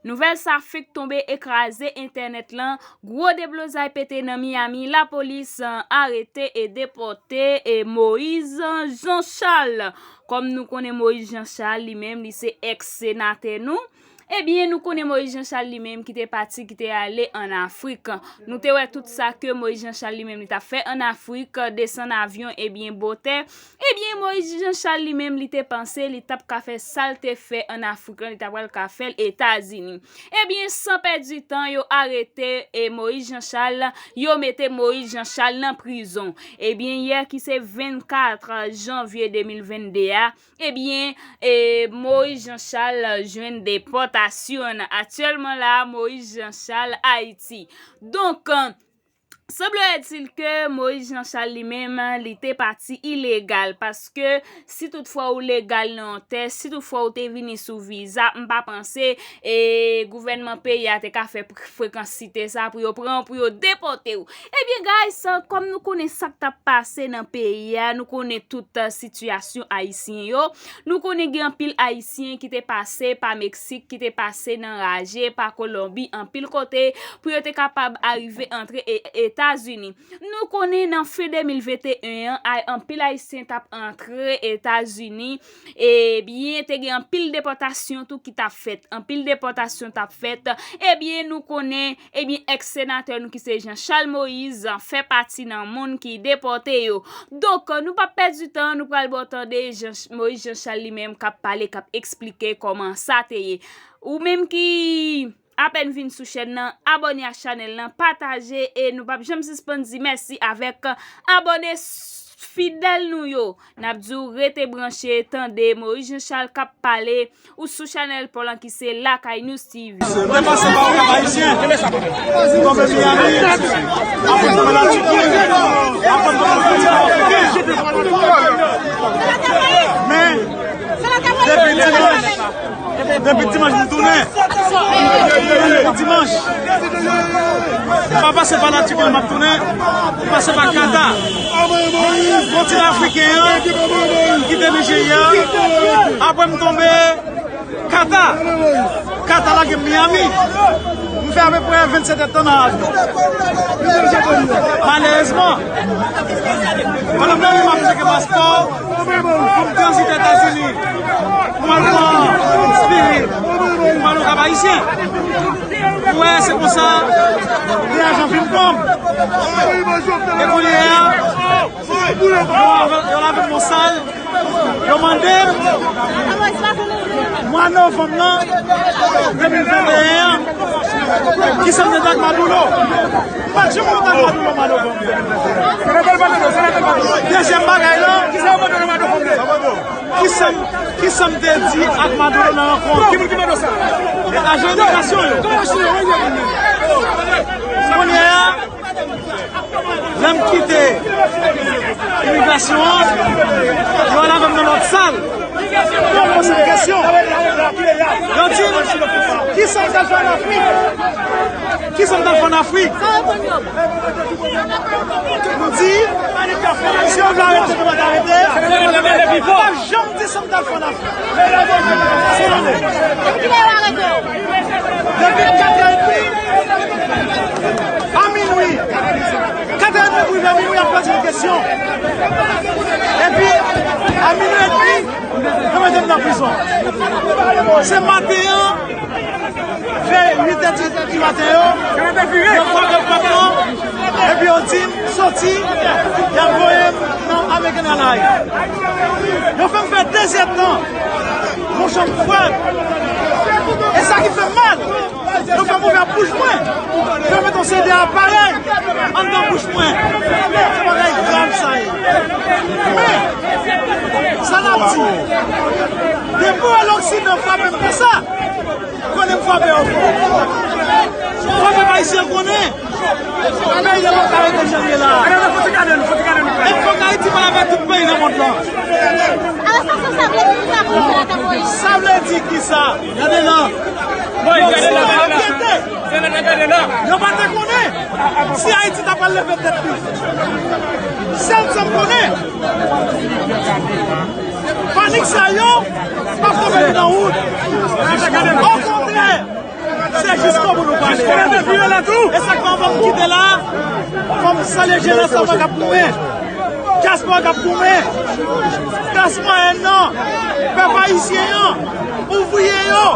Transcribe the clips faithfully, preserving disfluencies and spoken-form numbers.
Nouvèl sa fenk tonbe e kraze entènèt lan. Gwo deblozay pete nan Miami, lapolis, eh, arete e depòte, eh, Moïse Jean-Charles. Kòm nou konnen Moïse Jean-Charles li menm, li se èks senatè nou. Ebyen, nou konnen Moïse Jean-Charles li menm ki te pati, ki te ale ann Afrik. Nou te wè tout sa ke Moïse Jean-Charles li menm li t ap fè ann Afrik, desann avyon, ebyen, botè. Ebyen, Moïse Jean-Charles li menm, li te panse li t ap ka fè sa l te fè ann Afrik lan, li t ap pral ka fè l Etazini. Ebyen, san pèdi tan, yo arete, e, Moïse Jean-Charles, yo mete Moïse Jean-Charles nan prizon. Ebyen, yè ki se vennkat janvye de mil vennde a, ebyen, e, Moïse Jean-Charles jwenn depòtasyon. Aktyèlman la, Moïse Jean-Charles Ayiti. Donk, sanbletil ke Moïse Jean-Charles li menm, li te pati ilegal, paske si toutfwa ou legal nan yon tè, si toutfwa ou te vini sou viza, m pa panse, e, gouvènman peyi a te ka fè pr-, frekansite sa pou yo pran w, pou yo depòte w. Ebyen, guys, kòm nou konnen sa k t ap pase nan peyi a, nou konnen tout, eh, sitiyasyon ayisyen yo, nou konnen gen anpil Ayisyen ki te pase pa Meksik, ki te pase nan raje pa Kolonbi, anpil kote pou yo te kapab arive antre e-, Etazini. Nou konnen nan fen de mil venteyen an, ay-, anpil Ayisyen t ap antre Etazini, ebyen, te gen anpil depòtasyon tou ki t ap fèt. Anpil depòtasyon t ap fèt. Ebyen, nou konnen, ebyen, èks senatè nou ki se Jean Charles Moïse fè pati nan moun ki depòte yo. Donk, nou p ap pèdi tan, nou pral ba w tande Jean, Moïse Jean Charles li menm k ap pale, k ap eksplike kòman sa te ye. Ou menm ki apèn vin sou chèn nan, abòne ak chanèl lan, pataje, e nou p ap janm sispann di mèsi avèk abòne s-, fidèl nou yo. N ap di w rete branche, tande Moïse Jean Charles k ap pale, ou sou chanèl pa w lan ki se Lakay News T V. Mwen pase pa Okap Ayisyen, m tonbe Miami, apre m tonbe Latiki, apre m tonbe Florida. Men, depi dimanch, depi dimanch m tounen. Depi dimanch. M pa pase pa Latiki, m ap tounen. M pase pa Kata. Kontinan afriken an, m kite Nijerya. Apre m tonbe Kata. Kata lage m Miami. M fè apeprè vennsenk èdtan nan avyon. Malerezman, pandan m nan ri m ap tcheke paspò, pou m tranzite Etazini, pou m al pran Spirit, pou m al Okap Ayisyen. Ou wè, se konsa, vwayaj lan vin pran m. E kounye a, yo lave, yo lave m yon sal, yo mande m, mwa novanm nan, de mil venteyen an, kisa m te di ak Maduro. M pa t janm kontak Maduro mwa novanm. Dezyèm bagay la, kisa m, kisa m te di ak Maduro nan rankont? E ajan imigrasyon yo. Kounye a, lè m kite imigrasyon an, yo al avè m nan lòt sal. Yo poze m kesyon. Yo di m, kisa m t al fè ann Afrik? Kisa m t al fè ann Afrik? M di, si yo vle arete m, yo mèt arete. Pa janm di sa m t al fè ann Afrik. Depi katrè edmi, a minwi, katrè edmi pou rive minwi, y ap poze m kesyon. Epi, a minwi edmi, yo mete m nan prizon. Se maten an, vè uit è di, di maten yo, yo frape pòt lan, epi yo di m soti, y ap voye m nan American Airlines. Yo fè m fè de zèdtan, yon janm frèt. E sa ki fè m mal, yo fè m ouvè bouch mwen, yo mete yon seri de aparèy anndan bouch mwen. Se bagay grav sa ye. Men, sa n ap di, depi w wè loksidan frape m konsa, konnen m frape yo fò. Fò pèp ayisyen konnen, peyi a poko arete jan l ye la. E fòk Ayiti pale avèk tout peyi nan mond lan. Sa vle di kisa? Gade la. Yo pa te konnen si Ayiti ta pral leve tèt li. Sèl sa m konnen, panik sa yo p ap tonbe li nan wout. Okontrè, Se jiskobout nou prale. E sa k fè anvan m kite la, fò m salye jenès la k ap goumen. Dyaspora k ap goumen. Klas mwayèn nan, pèp ayisyen an, ouvriye yo,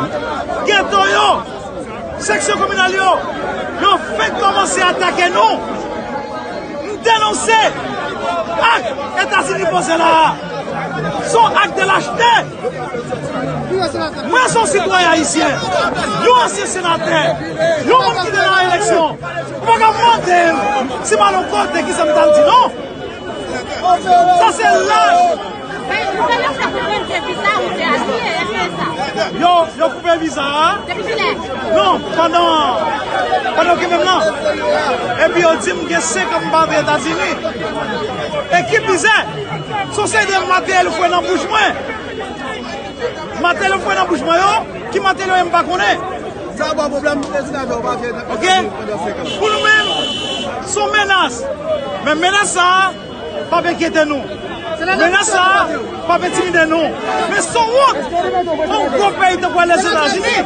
geto yo, seksyon kominal yo, yo fenk kòmanse atake nou. M denonse ak Etazini poze la a. Se yon ak de lachete. Mwen se yon sitwayen ayisyen, yon ansyen senatè, yon moun ki te nan eleksyon. Ou pa ka mande m si m al yon kote kisa m t al di non. Sa se laj. Yo, yo koupe viza a. Non, pandan, pandan ke menm nan. Epi yo di m gen senk an m pa antre Etazini. E ki pizè, se yon seri de materyèl fwe nan bouch mwen. Materyèl fwe nan bouch mwen yo, ki materyèl yo ye m pa konnen. Sa ba pwoblèm, prezidan fè w pa vye nan Etazini pandan senk an. Pou nou menm, se yon menas. Men menas sa a, p ap enkyete nou. Menas sa a p ap entimide nou. Men se yon wont pou yon gwo peyi tankou Lèzetazini.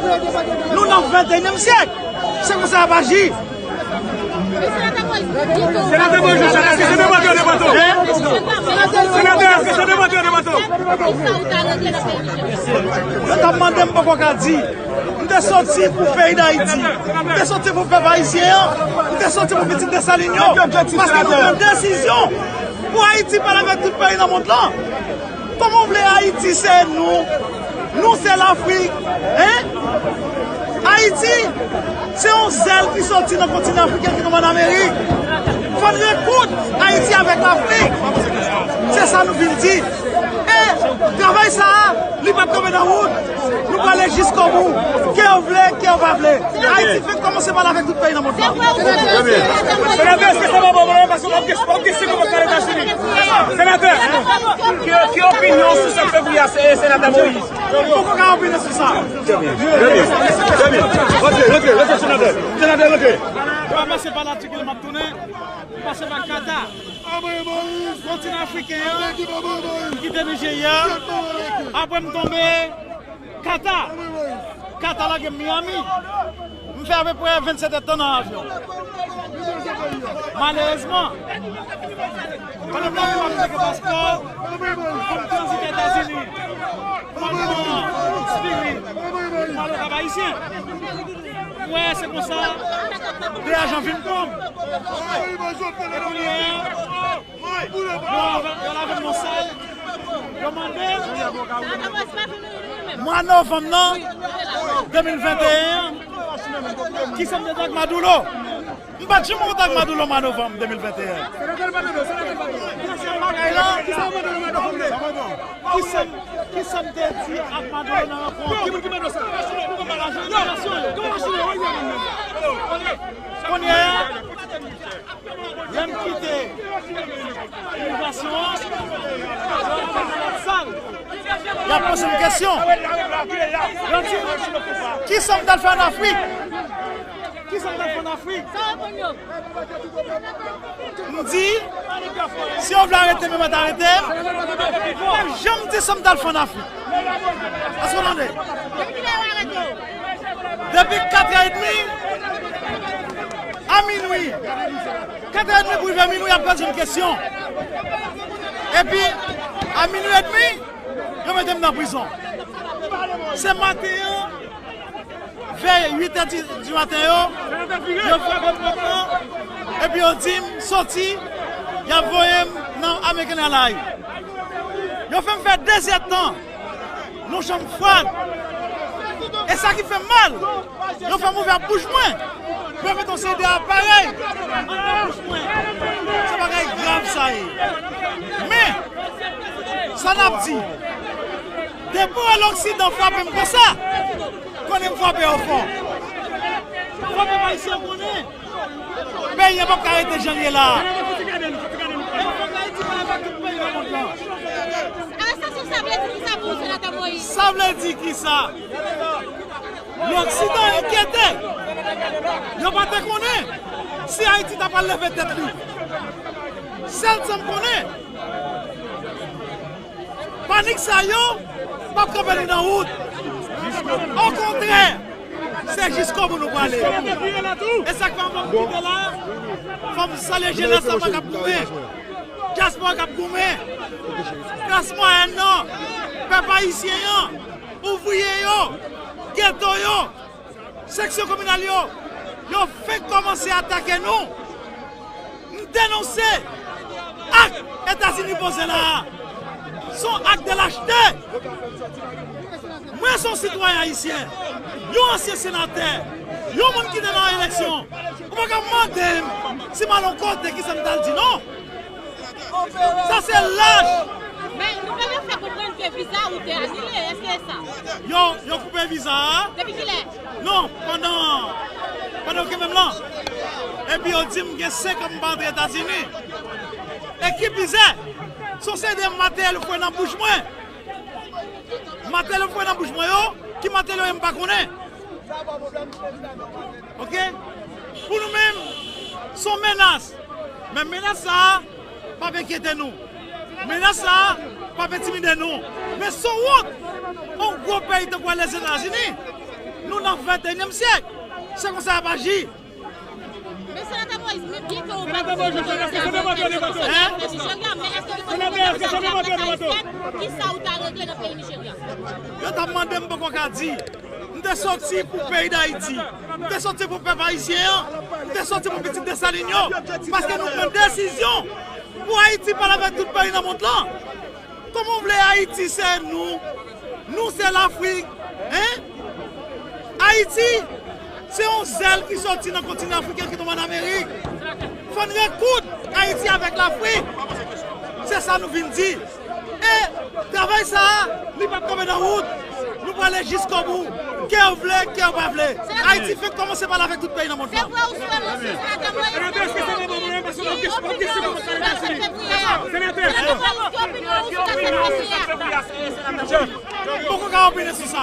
Nou nan venteyinyèm syèk. Se konsa y ap aji. Senatè Moïse Jean Charles, èske se de bato, de bato? Senatè, èske se de bato, de bato? Yo t ap mande m poko ka di. M te soti pou peyi Dayiti. M te soti pou pèp ayisyen an. M te soti pou pitit Desalin yo. Paske nou pran desizyon pou Ayiti pale avèk tout peyi nan mond lan. Kòman w vle Ayiti se nou? Nou se Lafrik. Hein? Ayiti se yon zèl ki soti nan kontinan afriken ki tonbe ann Amerik. Fò n rekoud Ayiti avèk Lafrik. Se sa nou vin di. E travay sa a, li p ap tonbe nan wout. Nou prale jiskobou. Ke yo vle, ke yo pa vle. Ayiti fenk kòmanse pale avèk tout peyi nan mond lan. Senatè, èske sa pa bon, paske w ap gen, w ap gen senk an pou w al Etazini? Senatè, ki, ki opinyon w sou sèt fevriye a, se, Senatè Moïse? Mwen poko ka opine sou sa. Trè byen, trè byen, trè byen. Rantre, rantre, rantre, senatè. Senatè, rantre. Mwen pase pa Latik, m ap tounen. M pase pa Kata. Kontinan afriken an, m kite Nijerya. Apre m tonbe Kata. Kata lage m Miami. M fè apeprè vennsèt èdtan nan avyon. Malerezman, pandan m ap cheke paspò pou m tranzite Etazini, m ap pran Spirit pou m ale Kap Ayisyen. M wè se konsa de ajan vin pran m. E kounye a, yo lave, yo lave m nan sèl. Yo mande m, mwa novanm nan de mil venteyen an, kisa m te di ak Maduro? M pa t janm kontak Maduro mwa novanm de mil venteyen. Dezyèm bagay la, kisa m, kisa m te di ak Maduro nan rankont? Kounye a, lè m kite imigrasyon an, y ap poze m kesyon. Yo di m, kisa m t al fè ann Afrik? Kisa m t al fè ann Afrik? M di, si yo vle arete m, yo mèt arete m. M pa janm di sa m t al fè ann Afrik. Èske w tande? Depi katrè edmi a minwi. Katrè edmi pou rive minwi, y ap poze m kesyon. Epi, a minwi edmi, yo mete m nan prizon. Se maten an, vè uit è di, di maten yo, yo frape m pòt lan, epi yo di m soti, y ap voye m nan American Airlines. Yo fè m fè dezèdtan nan yon chanm fwad. E sa ki fè m mal, yo fè m ouvè bouch mwen pou yo mete yon seri de aparèy anndan bouch mwen. Se bagay grav sa ye. Men, sa n ap di, depi w wè Loksidan frape m konsa, konnen m frape yo fò. Fò pèp ayisyen konnen peyi a p ap ka rete jan l ye la a. Arèstasyon sa vle di kisa pou ou, Senatè Moïse? Sa vle di kisa? Loksidan enkyete. Yo pa te konnen si Ayiti ta pral leve tèt li. Sèl sa m konnen, panik sa yo p ap kanpe nou nan wout. Okontrè, Se jiskobou nou prale. E sa k fè anvan m kite la, fò m salye jenès la k ap goumen. Dyaspora k ap goumen. Klas mwayèn nan, pèp ayisyen an, ouvriye yo, geto yo, seksyon kominal yo, yo fenk kòmanse atake nou. M denonse ak Etazini poze la a. Se yon ak de lachte. Mwen se yon sitwayen ayisyen, yon ansyen senatè, yon moun ki te nan eleksyon. Ou pa ka mande m si m al yon kote kisa m t al di non. Sa se laj. Men nou pa ka fè konprann ke viza ou te anile, èske e sa? Yo, yo koupe viza a. Depi kilè? Non, pandan, pandan yo kenbe m lan. Epi yo di m gen senk an m pa antre Etazini. E ki pizè, se yon seri de materyèl yo foure nan bouch mwen. Materyèl yo foure nan bouch mwen yo, ki materyèl yo ye m pa konnen. Oke? Pou nou menm, se yon menas. Men menas sa a p ap enkyete nou. Menas sa a p ap entimide nou. Men se yon wont, yon gwo peyi tankou Lèzetazini, nou nan venteyinyèm syèk. Se konsa y ap aji. Men Senatè Moïse, men byen ke ou pa t vin nan Nijerya, men èske ou te konn sa k ap fèt? Kisa ou ta regle nan peyi Nijerya? Yo t ap mande m, m poko ka di. M te soti pou peyi Dayiti. M te soti pou pèp ayisyen an. M te soti pou pitit Desalin yo. Paske nou pran desizyon pou Ayiti pale avèk tout peyi nan mond lan. Kòman w vle Ayiti se nou? Nou se Lafrik, en? Ayiti se yon zèl ki soti nan kontinan afriken ki tonbe ann Amerik. Fò n rekoud Ayiti avèk Lafrik. Se sa nou vin di. E travay sa a, li p ap kanpe nan wout. Nou prale jiskobou. Kè w vle, kè w pa vle. Ayiti fenk kòmanse pale avèk tout peyi nan mond lan. Senatè, èske se pa bon mwen, paske w ap kesyon, w ap kesyon kòman sa Etazini. Senatè, Jeff, m poko ka opine sou sa.